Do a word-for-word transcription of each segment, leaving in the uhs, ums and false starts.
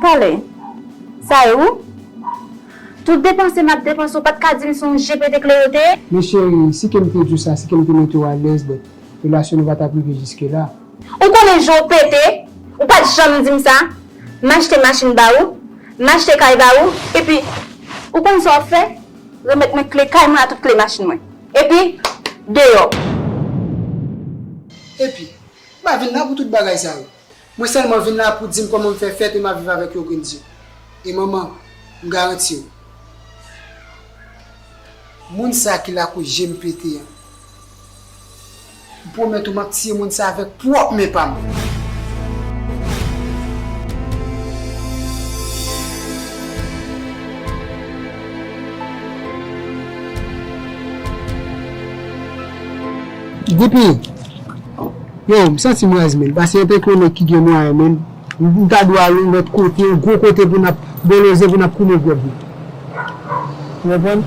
Pale. Sa e ou? Tout depanse m ap depanse, ou pa t ka di m se yon je pete kle yo te ye? Men cheri, si ke m te di w sa, si ke m te mete w alèz, but relasyon nou pa t ap rive jiske la. Ou konnen je w pete, ou pa t janm di m sa. M achte machin ba ou, m achte kay ba ou, epi ou konn sa w ap fè? Remèt mwen kle kay mwen ak tout kle machin mwen. Epi, deyò. Epi, m pa vin la pou tout bagay sa yo. Mwen sèlman vin la pou di m kòman m fè fèt e m ap viv avèk yo grenn zye. E manman, m garanti w, moun sa ki lakoz je m pete an, m pwomèt ou m ap tiye moun sa avèk pwòp men pa m. Dipi, yo, m santi m raz, menn. Pase antanke yon nèg ki gen mwayen, menn, m ta dwe al yon lòt kote, yon gwo kote pou n ap boloze, pou n ap koume gwòb, menn. Ou konprann?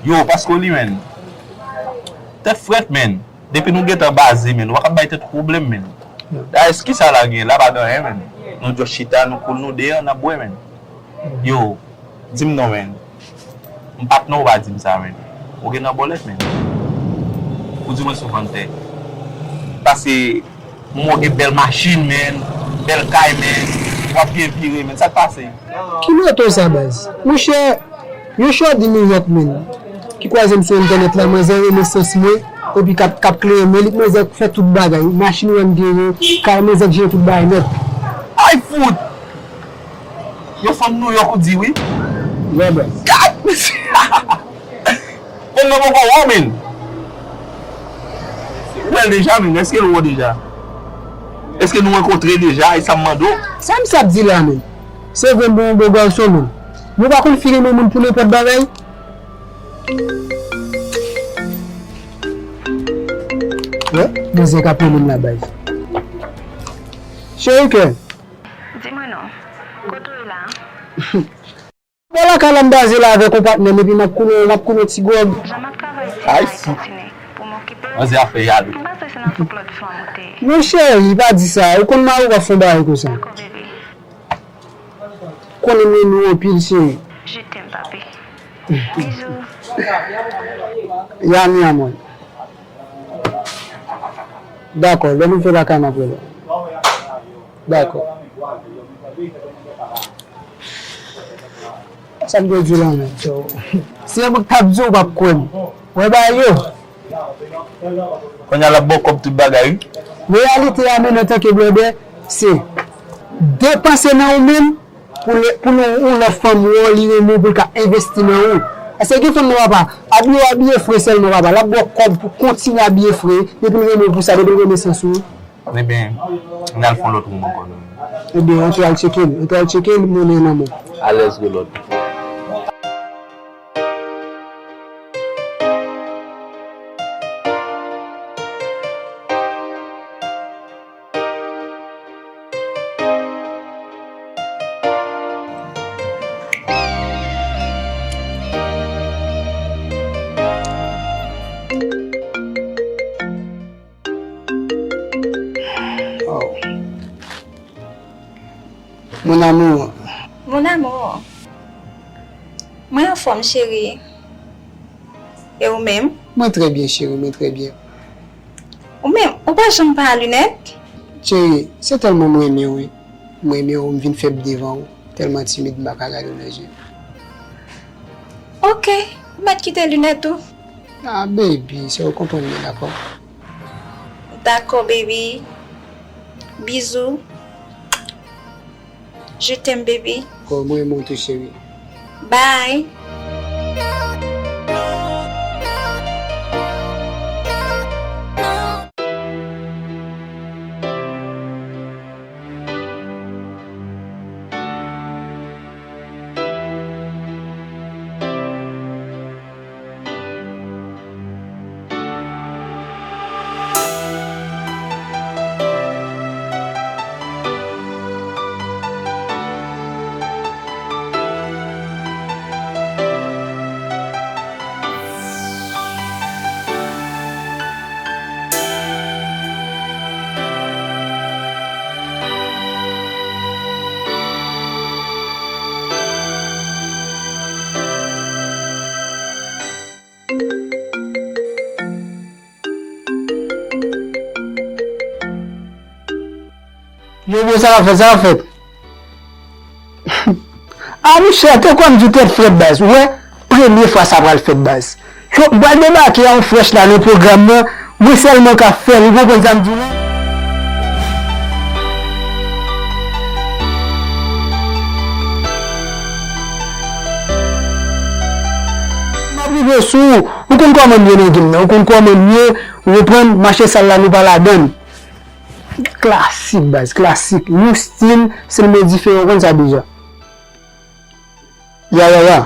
Yo, Pascoli, menn. Tèt frèt, menn. Depi nou gentan baze, menn, w ap ap bay tèt ou pwoblèm, menn. Dayè, kisa la gen? La pa gen anyen, menn. Nou just chita, nou cool, nou de an, n ap bwè, menn. Yo, di m non, menn. M pa t non, ou pa di m sa, menn. Ou gen nan bòlèt, menn. Ou di mwen sou vann tè. Pase, m wè w gen bèl machin, menn. Bèl kay, menn. W ap byen vire, menn. Sa k pase? Ki moto sa, baz? Monchè, yon shorty Nouyòk, menn, ki kwaze m sou entènèt la, manzè renmen sans mwen, epi k ap, k ap kleren mwen, li k manzè fè tout bagay, machin wè m genyen, kay manzè k jere tout bagay nèt. Ay fout! Yon fanm Nouyòk ou di wi? Yeah, baz. Gad mesye! Fanm nan poko wè w, menn. Ou wè l deja, menn? Èske l wè w deja? Èske nou rankontre deja? E sa m mande w. Sa misye ap di la, menn? Se vre m bon, bon gason, menn. Yo pa konn fi renmen moun pou nenpòt bagay. Wè, manzè k ap renmen m la, baz. Cheri kè. Di mwen non, kote w ye la? Bò lakay la m baze la avèk yon patnè m, epi m ap koule, m ap koule yon ti gwòg. Jan m ap travay di la e kontine pou m okipe w. Manzè ap fè yalou. M panse se nan twoup lòt fanm ou te ye. Non cheri, pa di sa. Ou konn mari w pa fè yon bagay konsa. Dakò, bebe. Konnen m renmen w anpil, cheri. Je t'aime, papi. Bizou. Yami amor. Dakò, lè nou fè lakay m ap rele w. Dakò. Sa m te di w la menm, so, si yon moun k t ap di w, w p ap kwè m. Wè bagay yo. Kounye a l ap ba w kòb tout bagay, wi. Reyalite a menm antanke brother, se depanse nan ou menm pou l, pou l, yon lòt fanm wè w, li renmen w, pou l ka envesti nan ou. Paske gen fanm nan papa, abiye w abiye fre sèlman papa, l ap ba w kòb pou kontinye abiye fre, depi l renmen w pou sa, depi l renmen sans ou. Ebyen, n al fè yon lòt woum ankò, non. Ebyen, antre al tcheke l. Antre al tcheke l, monnen nan men. Alèz ke lòt. Oh. Mon amour. Mon amour. Mwen anfòm, cheri. E ou menm? Mwen trè byen, cheri, mwen trè byen. Ou menm, ou pa janm pa a linèt? Cheri, se tèlman mwen renmen w, wi. Mwen renmen w, m vin fèb devan w. Tèlman timid, m pa ka gade w nan je. Oke, ou mèt kite linèt ou. Ah, baby, se ou konprann mwen, dakò? Dakò, baby. Bizou. Je t'aime, baby. Dakò, mwen renmen w tou, cheri. Bye. Yo, bro, sa k ap fèt, sa k ap fèt? A, monchè, te kwè m di w tèt frèt, baz. Ou wè, premye fwa sa pral fèt, baz. Yo, m pral debake a yon frèch la nan pwogram nan. Mwen sèlman ka fè l, ou konprann sa m di w la? M ap rive sou ou. Ou konn kòman m ye nan game nan. Ou konn kòman m ye. Ou konprann? Mache sal la, nou pa ladann. Klasik, baz, klasik. Yon stil, sèlman diferan, ou konn sa deja. Ya, ya, ya.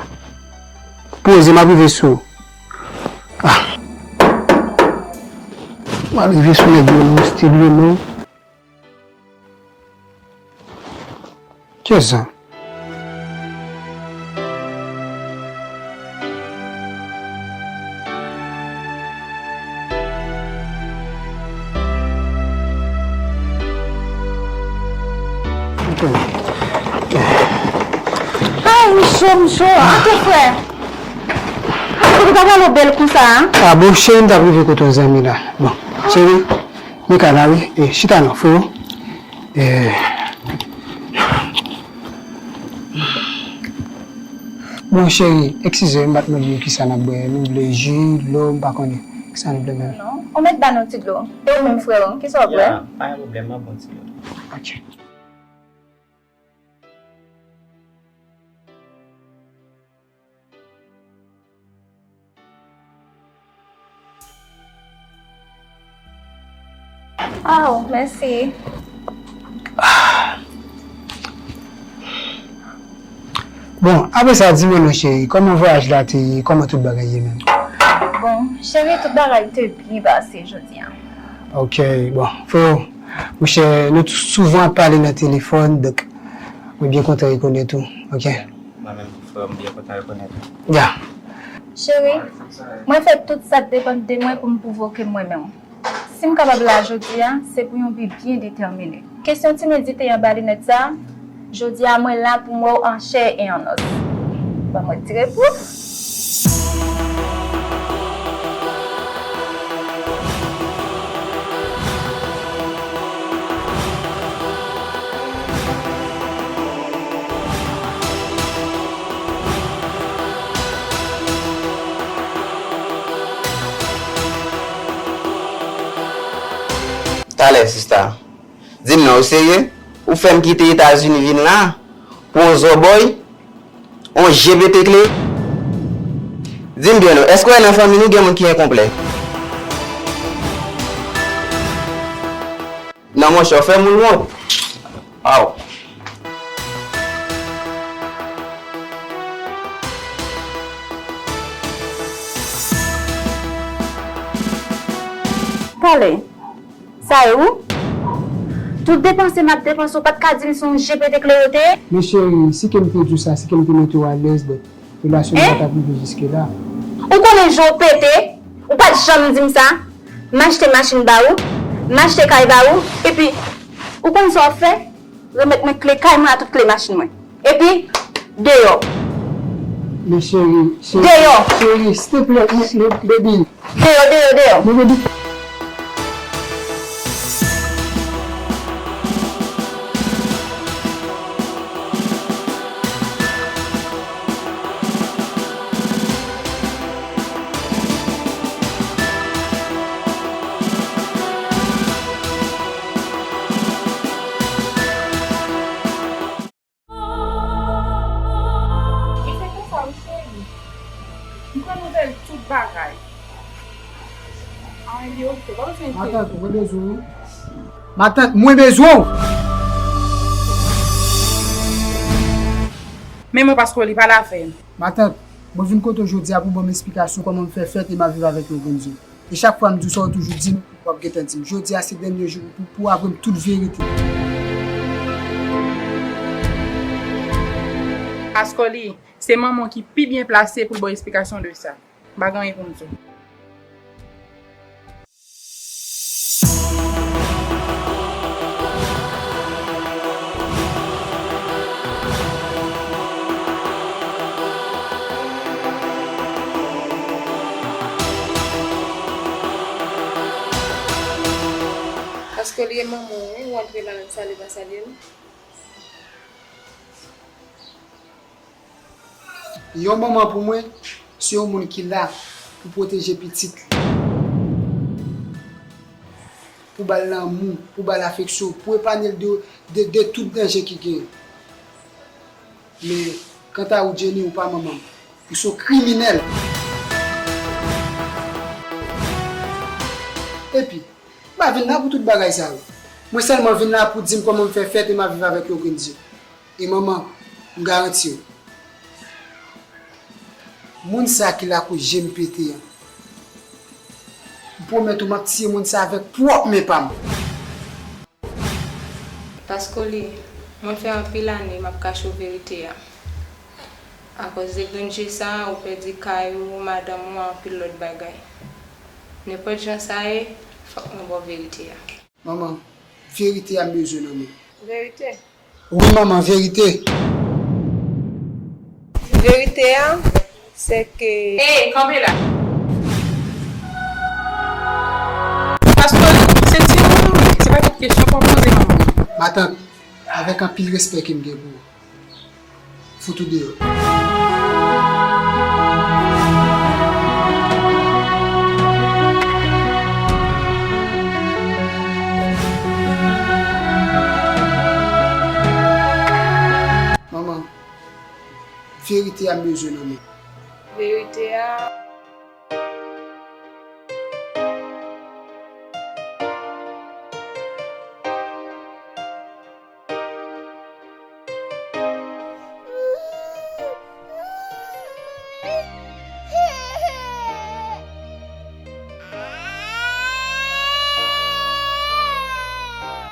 Poze, m ap rive sou ou. Ah. M ap rive sou nèg yo, non, stil yo, non. Kiyès sa? Ay, m cho, m cho. Antre, frè. Ou pa pale bèl konsa, a? A bon, cheri, m t ap rive kote yon zanmi la. Bon, cheri, Mika la, wi. E, chita non, frewo. E, bon, cheri, eskize, m pa t mande nou kisa n ap bwè. Nou vle ji, dlo, m pa konnen. Kisa nou vle menm? Non, ou mèt ba nou ti dlo. E ou menm, frewo, kisa w ap bwè? Ya, pa gen pwoblèm, m ap bwè ti dlo. Ok. Oh, mèsi. Bon, apre sa, di mwen non, cheri, kòman vwayaj la te ye? Kòman tout bagay ye menm? Bon, cheri, tout bagay te byen pase jodi a. Ok, bon, frewo, monchè, nou t-, souvan ap pale nan telefòn, donk, mwen byen kontan rekonèt ou, ok? Mwen menm tou, frè, m byen kontan rekonèt ou. Ya. Cheri, mwen fè tout sa k depann de mwen pou m pwouve w ke m renmen w. Si m kapab la jodi a, se pou yon bi byen detèmine. Kesyon timidite anba linèt sa a, jodi a mwen la pou m wè w an chè e an os. Ban mwen ti repo. Talè, sista. Di m non, ou serye? Ou fè m kite Etazini vin la pou yon zòbòy, yon je pete kle? Di m byen non, èske w wè nan fanmi nou gen moun ki enkonplè? Non, monchè, w fè moun wont. Aw. Talè. Sa e ou? Tout depanse m ap depanse, ou pa t ka di m se yon je pete kle yo te ye? Men cheri, si ke m te di w sa, si ke m te mete w alèz, donk, relasyon nou pa t ap rive jiske la. Ou konnen jan w pete? Ou pa t janm di m sa. M achte machin ba ou, m achte kay ba ou, epi ou konn sa w ap fè? Remèt mwen kle kay mwen ak tout kle machin mwen. Epi, deyò. Men cheri, cheri, deyò. Cheri, silteplè, men, men, baby. Deyò, deyò, deyò. Men baby. E se konsa wi, cheri. M pran nouvèl tout bagay. Ay, li oke, pa bezwen enkyete. Matant, mwen bezwen w wi. Matant, mwen bezwen w. Men mwen paske li pale avè m. Matant, mwen vin kote w jodi a pou ban m esplikasyon kòman m fè fèt e m ap viv avèk Lorenzo. E chak fwa m di w sa, w toujou di m, w ap gentan di m. Jodi a se dènye jou pou, pou w avwe m tout verite. Paske li, se manman w ki pi byen plase pou l ba w esplikasyon de sa. M pa gen anyen pou m di w. Paske li e manman w, wi, ou antre la, menm salye pa salye l. Yon manman pou mwen, se yon moun ki la pou pwoteje pitit li, pou ba l lanmou, pou ba l afeksyon, pou epanye l de, de, de tout danje ki genyen. Men, kanta ou, Jenny, ou pa manman m. Ou se yon kriminèl. Epi, m pa vin la pou tout bagay sa yo. Mwen sèlman vin la pou di m kòman m fè fèt e m ap viv avèk yon grenn zye. E manman, m garanti w, moun sa ki lakoz je m pete an, m pwomèt ou m ap tiye moun sa avèk pwòp men pa m. Paskoli, mwen fè anpil ane m ap kache w verite a. Akòz de grenn je sa, ou pèdi kay ou, madanm ou, anpil lòt bagay. Nenpòt jan sa ye, fòk mwen ba w verite a. Manman, verite a m bezwen nan men w. Verite? Wi, manman, verite. Verite a, se ke... Ey, kanpe la! Paskoli, se timoun ou ye, se pa tout kesyon pou w poze manman. Matant, avèk anpil respè ke m gen pou ou, fout ou deyò. Manman, verite a m bezwen nan men w. Verite a.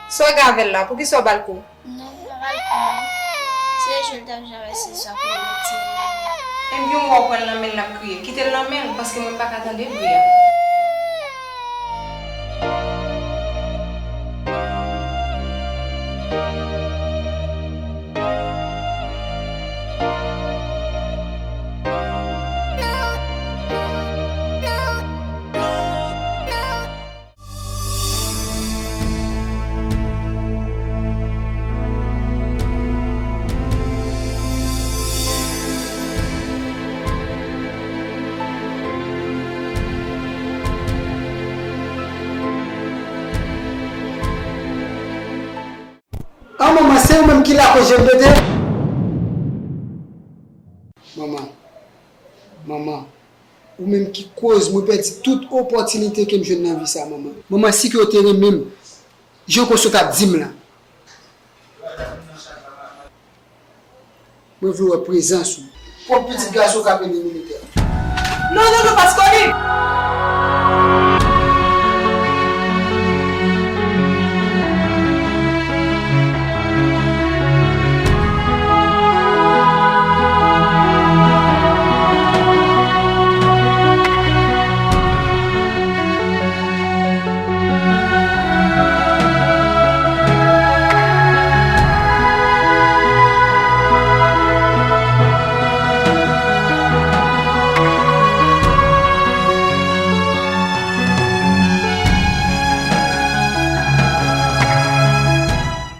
Sa w gen avè l la? Poukisa w ba l kou? Non, m pa ba l kou non. Se jwe l t ap jwe avè se swa pou l retire l la. Ebyen, w wè w pran l nan men l, l ap kriye. Kite l nan men l, paske mwen pa ka tande bri a. An manman, se ou menm ki lakoz je m pete? Manman, manman, ou menm ki koz mwen pèdi tout opòtinite ke m jwenn nan vi sa, manman. Manman, si ke w te renmen m, jan w konsa w t ap di m la. Mwen vle wè prezans ou. Pwòp pitit gason w k ap rele militè. Non, non, non, Paskoli!